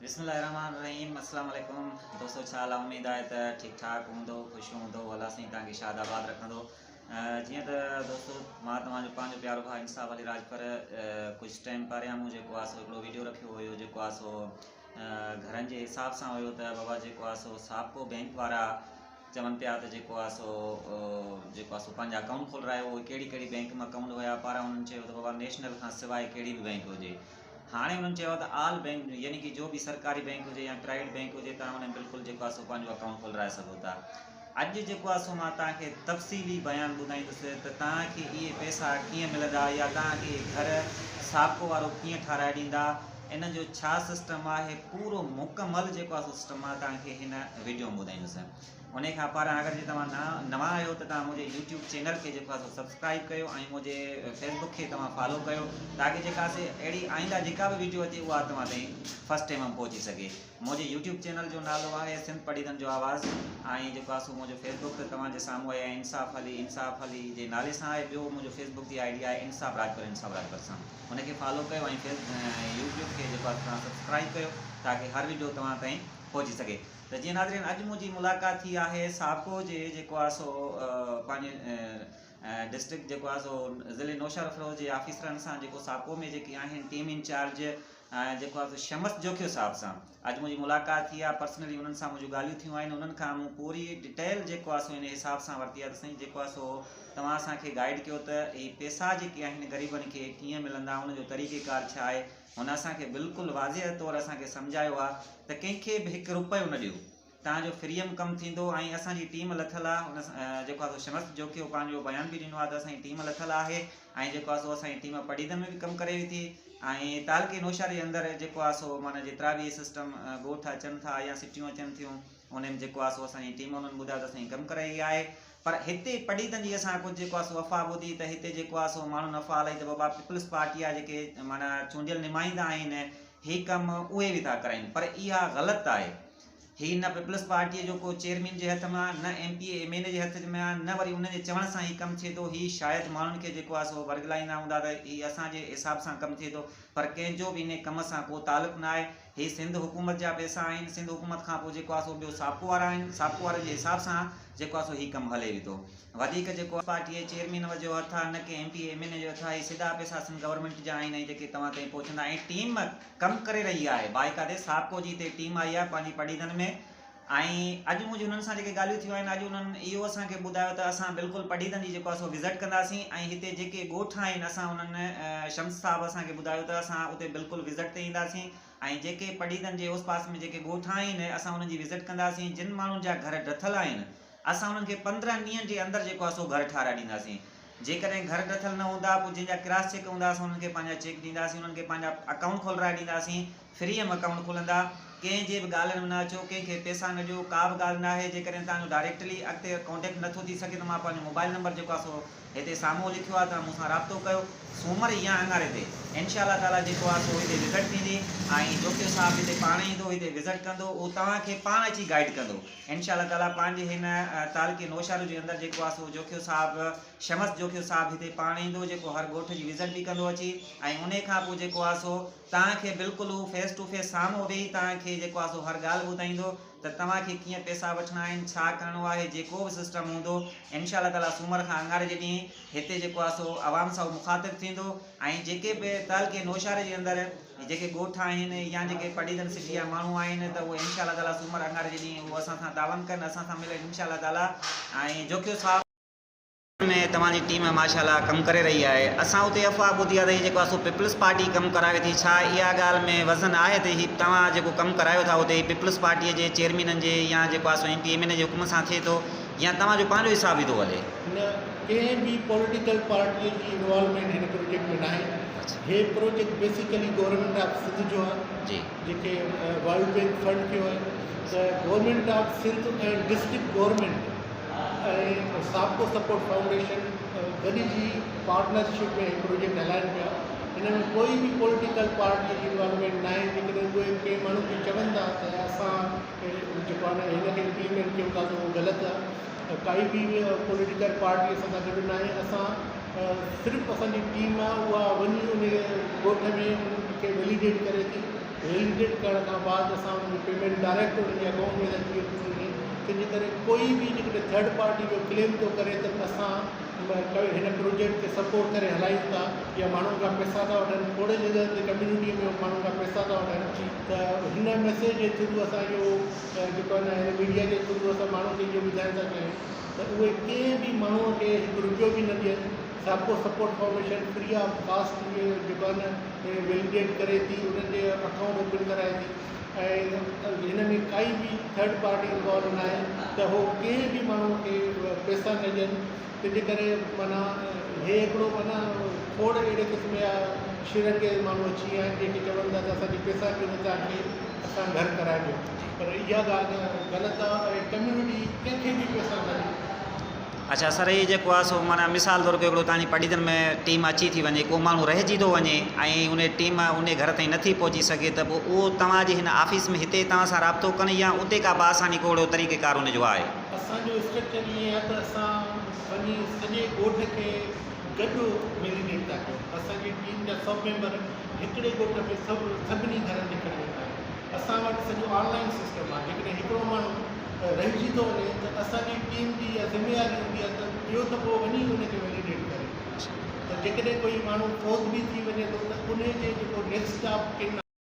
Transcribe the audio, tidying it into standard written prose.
بسم الله الرحمن الرحيم السلام عليڪم دوستو ڇا حال آ اميد آهي ته ٺيڪ ٺاڪ هوندو خوش هوندو الله سائين توهان کي شاد آباد رکندو جيئن ته دوستو مان توهان جو پنهنجو پيارو ڀاء انصاف علي راڄپر ڪجهه ٽائيم پهريان مون جيڪو آ سو هڪڙو ويڊيو رکيو هيو جيڪو آ سو گهرن جي حساب سان هيو ته بابا جيڪو آ سو سابقو بينڪ وارا چون پيا ته جيڪو آ سو جيڪو آ سو پنهنجا اڪائونٽ کولرايو اهي ڪهڙي ڪهڙي بينڪ ۾ اڪائونٽ هيا پر انهن چيو ته بابا نيشنل کان سواء ڪهڙي به بينڪ هجي هاڻي انهن چيو ته آل بينڪ يعني ڪي جو به سرڪاري بينڪ هجي يا پرائيويٽ بينڪ هجي تان ان بلڪل جيڪو آ سو پنهنجو اڪائونٽ کولرائي سگهو ٿا اڄ جيڪو آ سو مان توهان کي تفصيلي بيان ٻڌائيندس ته توهان کي اهي پئسا ڪيئن ملندا يا توهان کي گهر سابقو وارو ڪيئن ٺاراهي ڏيندا ان جو ڇا سسٽم آهي پورو مڪمل جيڪو آهي سو سسٽم مان توهان کي هن وڊيو ۾ ٻڌائيندس انهي کان پاران اگر جي توهان نوان آهيو ته توهان منهنجي يوٽيوب چينل کي جيڪو آهي سو سبسڪرائب ڪيو ۽ منهنجي فيسبوڪ کي توهان فالو ڪيو تاڪي جيڪا سي اهڙي آئنده جيڪا به وڊيو اچي اها توهان تائين فرسٽ ٽائيم ۾ پهچي سگهي منهنجي يوٽيوب چينل جو نالو آهي سنڌ پڙيدن جو آواز ۽ جيڪو آهي سو منهنجو فيسبوڪ ته توهان جي سامهون آهي انصاف علي انصاف علي جي نالي سان آهي ٻيو منهنجو فيسبوڪ جي I D آهي انصاف راڄپر انصاف راڄپر سان ان کي فالو ڪيو ۽ يوٽيوب کي جيڪو آهي توهان سبسڪرائب ڪيو تاڪه هر وڊيو توهان تائين پهچي سگهي ته جيئن ناظرين اڄ منهنجي ملاقات ٿي آهي ساپڪو جي جيڪو آهي سو پنهنجي ڊسٽرڪٽ جيڪو آهي سو ضلعي نوشهروفيروز جي آفيسرن سان جيڪو ساپڪو ۾ جيڪي آهن ٽيم انچارج جيڪو آهي سو شمس جوکيو صاحب سان اڄ منهنجي ملاقات ٿي آهي پرسنلي انهن سان منهنجون ڳالهيون ٿيون آهن انهن کان مون پوري ڊيٽيل جيڪو آهي سو ان حساب سان ورتي آهي ته سائين جيڪو آهي سو توهان اسان کي گائيڊ ڪيو ته هي پيسا جيڪي آهن غريبن کي ڪيئن ملندا ان جو طريقي ڪار ڇا آهي هن اسان کي بلڪل واضح طور اسان کي سمجهايو آهي ته ڪنهن کي به هڪ روپيو نه ڏيو توهان جو فري م ڪم ٿيندو ۽ اسان جي ٽيم لٿل آهي هن جيڪو آهي سو شمس جوکيو پنهنجو بيان به ڏنو آهي ته اسان جي ٽيم لٿل آهي ۽ جيڪو آهي سو اسان جي ٽيم پڊيدن ۾ به ڪم ڪري ٿي ۽ تعلقي نوشهري جي اندر جيڪو آهي سو معنيٰ جيترا به سسٽم ڳوٺ اچن ٿا يا سٽيون اچن ٿيون ان ۾ جيڪو آهي سو اسان جي ٽيم انهن ٻڌايو ته اسان جي ڪم ڪري رهي آهي پر هتي پڊيدن جي اسان ڪجهه جيڪو آهي سو افواهه ٻڌي ته هتي جيڪو آهي سو ماڻهن افواهه هلائي ته بابا پيپلز پارٽي جا جيڪي معنيٰ چونڊيل نمائندا آهن هي ڪم اهي به ٿا ڪرائين پر اها غلط آهي هي نه پيپلز پارٽيء جو ڪو چيئرمين جي هٿ ۾ آ، نه M P A, M N A جي هٿ ۾ آ، نه وري انهن جي چوڻ سان هي ڪم ٿئي ٿو. هي شايد ماڻهن کي جيڪو آ سو ورغلائيندا هوندا ته هي اسان جي حساب سان ڪم ٿئي ٿو پر ڪنهن جو به انهي ڪم سان ڪو تعلق نه آهي. هي سنڌ حڪومت جا پئسا آهن، سنڌ حڪومت کان پوء جيڪو آ سو ٻيو ساپڪو وارا آهن، ساپڪو وارن جي حساب سان جيڪو آ سو هي ڪم هلي ويندو. وڌيڪ جيڪو پارٽيء جي چيئرمين جو هٿ آ نه ڪنهن M P A, M N A جو هٿ آ، هي سڌا پئسا سنڌ گورنمينٽ جا آهن ۽ جيڪي توهان تائين پهچندا ۽ ٽيم ڪم ڪري رهي آهي. بائيڪاٽي ساپڪو جي هتي ٽيم آئي آهي پنهنجي پڊيدن ۾ ۽ اڄ منهنجون انهن سان جيڪي ڳالهيون ٿيون آهن اڄ انهن اهو اسان کي ٻڌايو ته اسان بلڪل پڊيدن جي جيڪو آهي سو وزٽ ڪنداسين ۽ هتي جيڪي ڳوٺ آهن اسان انهن شمس صاحب اسان کي ٻڌايو ته اسان اتي بلڪل وزٽ تي اينداسين ۽ جيڪي پڊيدن جي اوس پاس ۾ جيڪي ڳوٺ آهن اسان انهن جي وزٽ ڪنداسين جن ماڻهن جا گهر ڊٿل آهن اسان انهن کي 15 ڏينهن جي اندر جيڪو آهي سو گهر ٺاهرائي ڏينداسين. جيڪڏهن گهر ڊٿل نه هوندا پوء جن جا ڪراس چيڪ هوندا اسان انهن کي پنهنجا چيڪ ڏينداسين انهن کي پنهنجا اڪائونٽ کولرائي ڏينداسين فري م اڪائونٽ کلندا ڪنهن جي به ڳالهين ۾ نه اچو ڪنهن کي پئسا نه ڏيو ڪا به ڳالهه ناهي جيڪڏهن توهان جو ڊائريڪٽلي اڳتي ڪانٽيڪٽ نه ٿو ٿي سگهي ته مان پنهنجو موبائل نمبر جيڪو آهي سو هتي سامهون لکيو آهي توهان مون سان رابطو ڪيو سومر يا اڱاري تي انشاء الله تعالي جيڪو آهي سو هتي وزٽ ٿيندي ۽ جوکيو صاحب هتي پاڻ ايندو هتي وزٽ ڪندو اهو توهان کي پاڻ اچي گائيڊ ڪندو. انشاء الله تعالي پنهنجي هن تعلقي نوشهرو جي اندر جيڪو آهي سو جوکيو صاحب شمس جوکيو صاحب هتي پاڻ ايندو جيڪو هر ڳوٺ جي وزٽ به ڪندو اچي ۽ انهي کان پوء جيڪو آهي سو توهان کي بلڪل هو فيس ٽو فيس سامهون ويهي توهان کي جيڪو آهي سو هر ڳالهه ٻڌائيندو ته توهان کي ڪيئن پئسا وٺڻا آهن ڇا ڪرڻو آهي جيڪو به سسٽم هوندو انشاء الله تعالي سومر کان اڱاري جي ڏينهن هتي جيڪو آهي سو عوام سان هو مخاطب ٿيندو ۽ جيڪي به تعلقي نوشهري جي اندر هي جيڪي ڳوٺ آهن يا جيڪي پڊيدن سٽي جا ماڻهو آهن ته اهي انشاء الله تعالي سومر اڱاري جي ڏينهن اهو اسان سان تعاون ڪن اسان سان ملن انشاء الله تعالي ۽ جوکيو صاحب ۾ توهان جي ٽيم ماشاء الله ڪم ڪري رهي آهي اسان اتي افواهه ٻڌي آهي ته هي جيڪو آهي سو پيپلز پارٽي ڪم ڪراوي ٿي ڇا اها ڳالهه ۾ وزن آهي ته هي توهان جيڪو ڪم ڪرايو ٿا اتي هي پيپلز پارٽي جي چيئرمينن جي يا جيڪو آهي سو ايم پي ايم اين جي حڪم سان ٿئي ٿو يا توهان جو پنهنجو حساب ئي ٿو هلي. نه ڪنهن به پوليٽيڪل پارٽي جي انوالومينٽ هن پروجيڪٽ ۾ ناهي. هي project basically government of Sindh جو آهي جيڪي ورلڊ بينڪ فنڊ ڪيو آهي ته government of Sindh ۽ district government ۽ SAPCO support foundation گڏجي پارٽنرشپ ۾ هي پروجيڪٽ هلائن پيا. هن ۾ ڪوئي به پوليٽيڪل پارٽي جي انوالومينٽ ناهي. جيڪڏهن اهي ڪنهن ماڻهو کي چون ٿا ته اسان جيڪو آهي نه هن کي امپليمينٽ ڪيون ٿا ته اهو غلط آهي. ڪائي به پوليٽيڪل پارٽي اسان سان گڏ ناهي اسان صرف اسان جي ٽيم آهي اها وڃي ان ڳوٺ ۾ ان کي ويليڊيٽ ڪري ٿي ويليڊيٽ ڪرڻ کان بعد اسان انهن جي پيمينٽ ڊائريڪٽ انهن جي اڪائونٽ ۾ اچي وڃي تنهن جي ڪري ڪوئي به جيڪڏهن ٿرڊ پارٽي جو ڪليم ٿو ڪري ته اسان هن پروجيڪٽ کي سپورٽ ڪري هلايون ٿا يا ماڻهن کان پئسا ٿا وٺن کوڙ جڳهن تي ڪميونٽي ۾ ماڻهن کان پئسا ٿا وٺن ته هن ميسيج جي ٿرو اسان اهو جيڪو آهي نه هن ميڊيا جي ٿرو اسان ماڻهن کي اهو ٻڌائڻ ٿا چاهيون ته اهي ڪنهن به ماڻهو کي هڪ روپيو به نه ڏين. SAPCO support foundation free of cost اهي جيڪو آهي نه ويليڊيٽ ڪري ٿي انهن جي اڪائونٽ اوپن ڪرائي ٿي ۽ هن ۾ ڪائي به ٿرڊ پارٽي انوالو نه آهي ته هو ڪنهن به ماڻهو کي پئسا نه ڏين تنهنجي ڪري معنيٰ هي هڪڙو معنيٰ کوڙ اهڙي قسم جا شرنگيز ماڻهو اچي ويا آهن جيڪي چون ٿا ته اسان کي پئسا ڏيو ته توهان کي اسان گهر ڪرائي ڏيون پر اها ڳالهه غلط آهي ۽ ڪميونٽي ڪنهن کي به پئسا نه ڏي. اڇا سر هي جيڪو آ سو معنيٰ مثال طور ڪو هڪڙو تانجي پڊيدن ۾ ٽيم اچي ٿي وڃي ڪو ماڻهو رهجي ٿو وڃي ۽ انهي ٽيم انهي گهر تائين نٿي پهچي سگهي ته پوء اهو توهان جي هن آفيس ۾ هتي توهان سان رابطو ڪن يا اتي ڪا باآساني ڪو اهڙو طريقي ڪار ان جو آهي. اسان جو اسٽرڪچر ائين آهي ته اسان وڃي سڄي ڳوٺ کي گڏ ويليڊيٽ ٿا ڪيون اسان جي ٽيم جا سڀ ميمبر هڪڙي ڳوٺ ۾ سڀ سڀني گهرن تي کڻي ويندا آهن اسان وٽ سڄو آن لائن سسٽم آهي جيڪڏهن هڪڙو ماڻهو رهجي ٿو وڃي ته اسان جي ٽيم جي اها ذميواري هوندي آهي ته ٻيو دفعو وڃي ان کي ويليڊيٽ ڪري ته جيڪڏهن ڪوئي ماڻهو فوت به ٿي وڃي ٿو ته ان جي جيڪو نيڪسٽ آف ڪن